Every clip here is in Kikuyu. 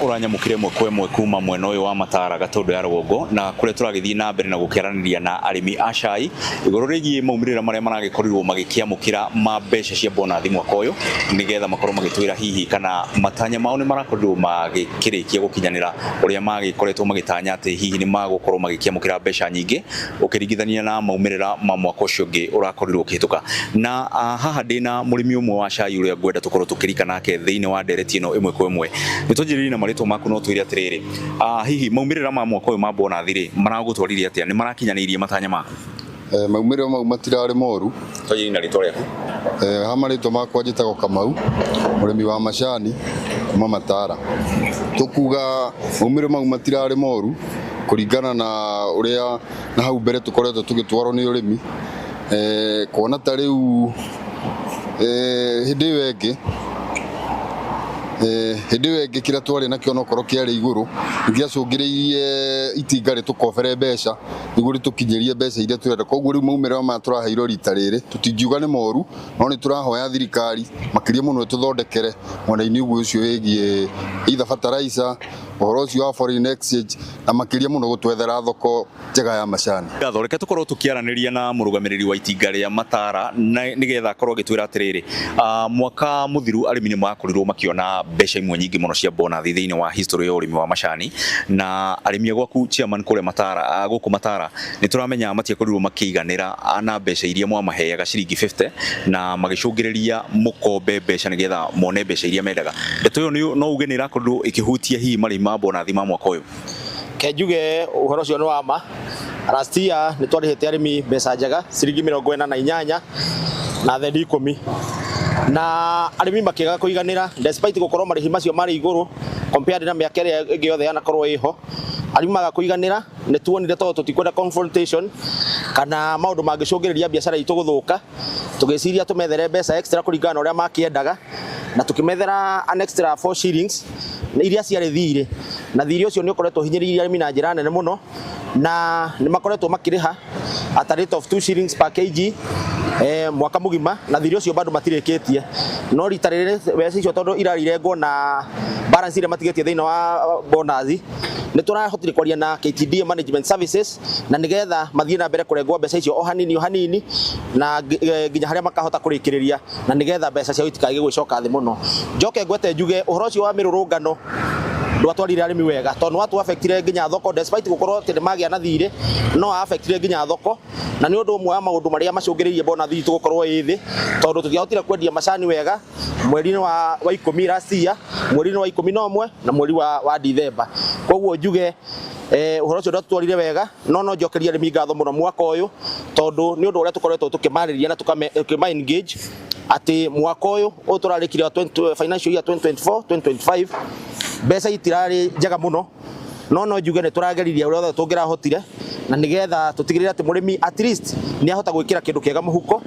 Ũranyamũkĩra ĩmwe kwa ĩmwe kuma mwena ũyũ wa Matara Gatũndũ ya rũgongo, na kũrĩa tũragĩthiĩ na mbere na gũkĩaranĩria na arĩmi a cai igũrũ rĩgiĩ maumĩrĩra marĩa maragĩkorirwo magĩkĩamũkĩra ma mbeca cia bonathi mwaka ũyũ, nĩgetha makorwo magĩtwĩra hihi kana matanya mao nĩ marakorirwo magĩkĩrĩkia gũkinyanĩra ũrĩa magĩkoretwo magĩtanya atĩ hihi nĩ magũkorwo magĩkĩamũkĩra mbeca nyingĩ ũkĩringithania na maumĩrĩra ma mwaka ũcio ũngĩ ũrakorirwo ũkĩhĩtũka. Na haha ndĩna mũrĩmi ũmwe wa cai ũrĩa ngwenda tũkorwo tũkĩrika nake thĩinĩ wa ndereti ĩno ĩmwe kwa ĩmwe. Nĩ twanjĩrĩrie na marĩtwa maku no twĩre atĩrĩrĩ, hihi maumĩrĩra ma mwaka ũyũ ma bonathi rĩ, maragũtwarire atĩa? Nĩ marakinyanĩirie matanya maku? Maumĩrĩra mau matirarĩ moru. Twanjĩrĩrie na rĩtwa rĩaku. Ha marĩtwa makwa njĩtagwo Kamau, mũrĩmi wa macani kuma Matara. Tũkuga maumĩrĩra mau matirarĩ moru kũringana na ũrĩa na hau mbere tũkoretwo tũgĩtwarwo nĩ ũrĩmi. Kuona ta rĩu hĩndĩ ĩyo ĩngĩ, hĩndĩ ĩyo ĩngĩ kĩrĩa twarĩ nakĩo onokorwo kĩarĩ igũrũ, nĩ gĩacũngĩrĩirie itinga rĩtũkobere mbeca nĩguo rĩtũkinyĩrie mbeca iria tũrenda. Koguo rĩu maumĩrĩra maya tũraheirwo rita rĩrĩ tũtingiuga nĩ moru, no nĩ tũrahoya thirikari makĩria mũno ĩtũthondekere mwena-inĩ ũguo ũcio wĩgiĩ either fertilizer, ũhoro ũcio wa foreign exchange na makĩria mũno gũtwethera thoko njega ya macani. Ngatho, reke tũkorwo tũkĩaranĩria na mũrũgamĩrĩri wa itinga rĩa Matara nĩgetha akorwo agĩtwĩra atĩrĩrĩ, mwaka mũthiru arĩmi nĩ makorirwo makĩona mbeca imwe nyingĩ mũno cia bonathi thĩinĩ wa history ya ũrĩmi wa macani, na arĩmi a gwaku chairman kũrĩa Matara, gũkũ Matara nĩ tũramenya matiakorirwo makĩiganĩra na mbeca iria mwamaheaga ciringi 50 na magĩcũngĩrĩria mũkombe mbeca nĩgetha mone mbeca iria mendaga. Ndeto ĩyo no uge nĩ ĩrakorirwo ĩkĩhutia hihi marĩhi ma bonathi ma mwaka ũyũ? Ke njuge ũhoro ũcio nĩ wa ma. Last year nĩ twarĩhĩte arĩmi mbeca njega ciringi 48 na thendi 10, na arĩmi makĩaga kũiganĩra despite gũkorwo marĩhi macio marĩ igũrũ compared na mĩaka ĩrĩa ĩngĩ yothe yanakorwo ĩho. Arĩmi maga kũiganĩra, nĩ tuonire tondũ tũtikwenda confrontation kana maũndũ mangĩcũngĩrĩria biacara itũ gũthũka, tũgĩciria tũmethere mbeca extra kũringana na ũrĩa makĩendaga, na tũkĩmethera an extra 4 shillings iria ciarĩ thirĩ, na thirĩ ũcio nĩ ũkoretwo ũhinyĩrĩirie arĩmi na njĩra nene mũno, na nĩ makoretwo makĩrĩha at a rate of 2 shillings per kg mwaka mũgima, na thirĩ ũcio bado matirĩkĩtie. No rita rĩrĩ mbeca icio tondũ irarĩrengwo na balance iria matigĩtie thĩinĩ wa bonus, nĩ tũrahotire kwaria na KTDA Management Services na nĩgetha mathiĩ na mbere kũrengwo mbeca icio o hanini o hanini na nginya harĩa makahota kũrĩkĩrĩria, na nĩgetha mbeca ciao itikage gwĩcoka thĩ mũno. Njoke ngwete njuge ũhoro ũcio wa mĩrũrũngano ndwatwarire arĩmi wega, tondũ nĩ watu affectire nginya thoko despite gũkorwo atĩ nĩ magĩa na thirĩ, no affectire nginya thoko, na nĩ ũndũ ũmwe wa maũndũ marĩa macũngĩrĩirie bonathi itũ gũkorwo ĩ thĩ, tondũ tũtiahotire kwendia macani wega mweri-inĩ wa 10 last year, mweri-inĩ wa 11 na mweri wa Dithemba. Koguo njuge ũhoro ũcio ndwatwarire wega, no njokerie arĩmi ngatho mũno mwaka ũyũ, tondũ nĩ ũndũ ũrĩa tũkoretwo tũkĩmarĩria na tũkĩma engage atĩ mwaka ũyũ tũrarĩkirie wa financial year 2024 2025 mbeca itirarĩ njega mũno, no njuge nĩ tũrageririe ũrĩa wothe tũngĩrahotire na nĩgetha tũtigĩrĩre atĩ mũrĩmi at least nĩ ahota gwĩkĩra kĩndũ kĩega mũhuko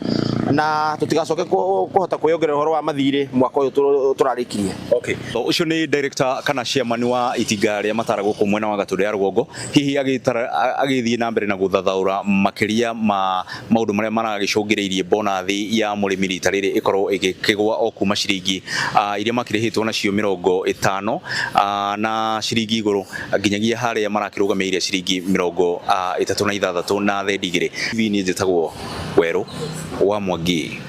na tũtigacoke kũhota kwĩyongerera ũhoro wa mathirĩ mwaka ũyũ tũrarĩkirie. Okay. Ũcio nĩ director kana chairman wa itinga rĩa Matara gũkũ mwena wa Gatũndũ ya rũgongo, hihi agĩthiĩ na mbere na gũthathaũra makĩria ma maũndũ marĩa maragĩcũngĩrĩirie bonathi ya mũrĩmi rita rĩrĩ ĩkorwo ĩgĩkĩgwa o kuma ciringi iria makĩrĩhĩtwo nacio 50 na ciringi igũrũ nginyagia harĩa marakĩrũgamĩrĩire ciringi 36 na thendi 2. Niĩ njĩtagwo Werũ wa Mwangi.